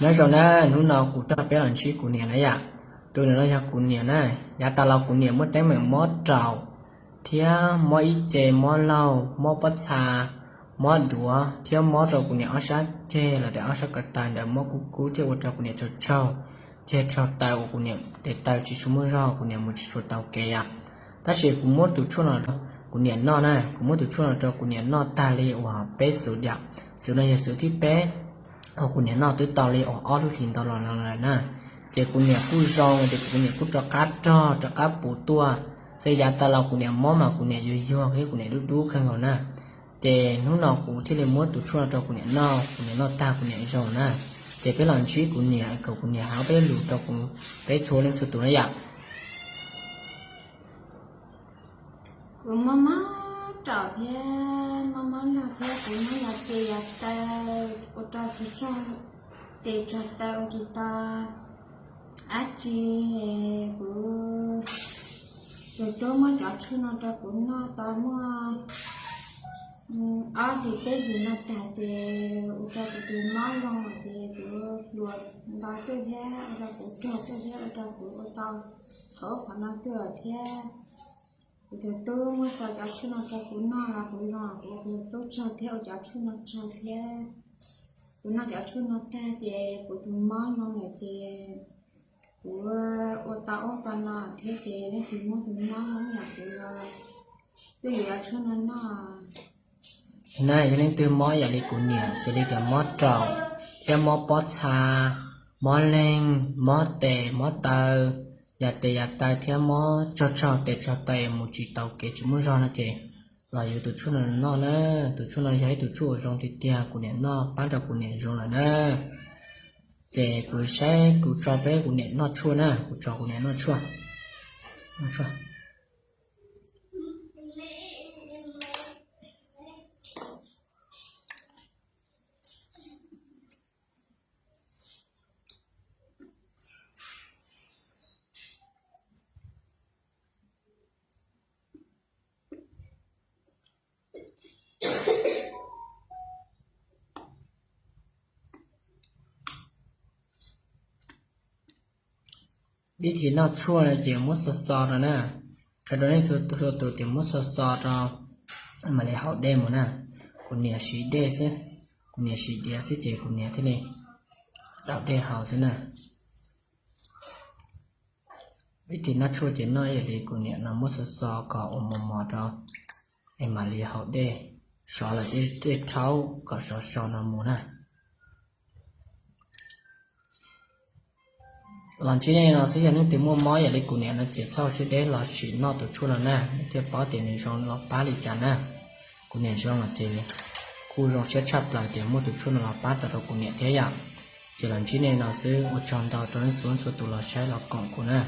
Nyob zoo na, hnub no kuv coj peb los ntsib kuv niam na yom. Tus niam no yog kuv niam na. Yav tas los kuv niam muaj teeb meem mob raum thiab mob ib ce, mob laug, mob pob txha, mob duav thiab mob rau kuv niam ob sab ceg los tias ob sab ko taw ntawd mob kub kub thiab ua rau kuv niam tsaug tsaug ceg tsaug taw uas kuv niam tes taw tsis tshua muaj zog, kuv niam mus tsis tshua tau kev yom. Tab sis kuv muab tus tshuaj no rau kuv niam noj na, kuv muab tus tshuaj no rau kuv niam noj tag li uas peb xuv yom. Xuv no yog xuv thib peb uas kuv niam noj twb tau li uas ob lub hlis ntau los no lawm na. Ces kuv niam kuj zoo ces kuv niam kuj rov qab rog rov qab puv tuaj. Xwb yav tas los kuv niam mob mas kuv niam yuag yuag thiab kuv niam dub dub kawg nkaus na. Ces hnub no kuv thiaj li muab tus tshuaj no rau kuv niam noj, kuv niam noj tag kuv niam zoo na. Ces peb los ntsib kuv niam kom kuv niam hais ob peb lus rau kuv, peb txhua leej txhua tus na yom. Kuv mob mob raum thiab mob mob laug thiab kuv mob yav tes yav taw ua rau tsaug tsaug tes tsaug taw ua tsis tau dab tsi. Kuv tus tub muab cov tshuaj no rau kuv noj tau muaj ob hlis peb hlis no tag ces ua rau kuv tus mob zoo lawm ces kuv hluas ntau tuaj thiab ua rau kuv rog tuaj thiab ua rau kuv ua tau qhov ub qhov no tuaj thiab. Kuv tus tub muab tau cov tshuaj no rau kuv noj los kuv zoo, kuv tus tub tsaug thiab ua cov tshuaj no tsaug thiab. Kuv noj cov tshuaj no tag ces kuv tus mob zoo lawm ces kuv ua tau ub tau no thiab ces leej twg muaj tus mob zoo yam kuv los twb yuav cov tshuaj no noj. Na yog leej twg mob yam li kuv niam xws li tias mob raum thiab mob pob txha, mob leeg, mob tes mob taw, yav tes yav taw thiab mob tsaug tsaug tes tsaug taw mus tsis tau kev tsis muaj zog no ces los yuav tus tshuaj no noj na. Tus tshuaj no yog ib tus tshuaj uas zoo tiag tiag, kuv niam noj pab rau kuv niam zoo lawm na. Ces kuv saib kuv tso peb kuv niam noj tshuaj na, kuv tso kuv niam noj tshuaj, noj tshuaj. Vib thim noj tshuaj no ces muab xo xo rau na, qhia rau nej txhua tus tias muab xo xo rau mam li haus dej mus na. Kuv niam siv dej xwb, kuv niam siv diav xwb ces kuv niam thiaj li daus dej haus xwb na. Vib thim noj tshuaj ces noj ib yam li kuv niam no, muab xo xo kom ua mos mos rau es mam li haus dej, sov lawm tej rhaub kom sov so no mus na. Los ntsib nej no xwb, yog leej twg muaj mob yam li kuv niam no ces txhob siab deb los sim noj tus tshuaj no na, nej thiaj paub tias nws zoo los pab li cas na. Kuv niam zoo los ces kuj zoo siab tshaj plaws tias muaj tus tshuaj no los pab tau rau kuv niam thiab yom. Ces los ntsib nej no xwb, ua tsaug ntau rau nej txhua txhua tus los saib los koom kuv na.